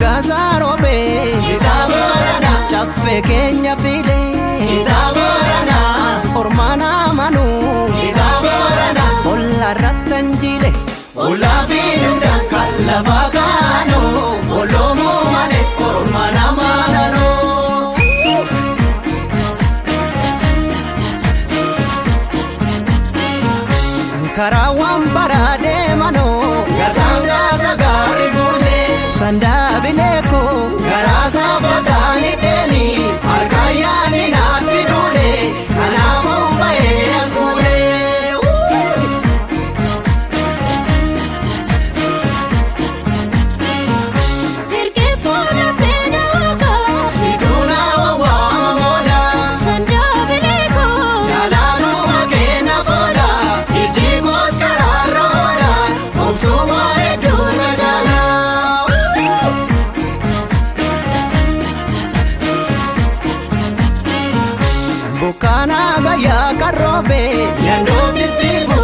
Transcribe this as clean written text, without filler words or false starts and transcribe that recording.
Gaasaa roobee caffee keenya filee ormaan amanuu olla irratti anjiile. Ollaa fi dugdaan kan lafaa kaanoo oloomoo malee ormaan amananoo. Karaa waan baraa deemanoo Gasaan gaasa gaarri fuulee sandaabilee koo garaa sabataan hidheeni harkaan yaani naatti duule kanaafuu ba'ee as fuulee. Dirqeeffoon beeloogaa Situna waama moola sandaabilee koo jaalaluma kenna foola iji koos karaarra oola obsuma hedduu na jaala. Bokkaanaa gayyaa kan roobee Yandoofitti.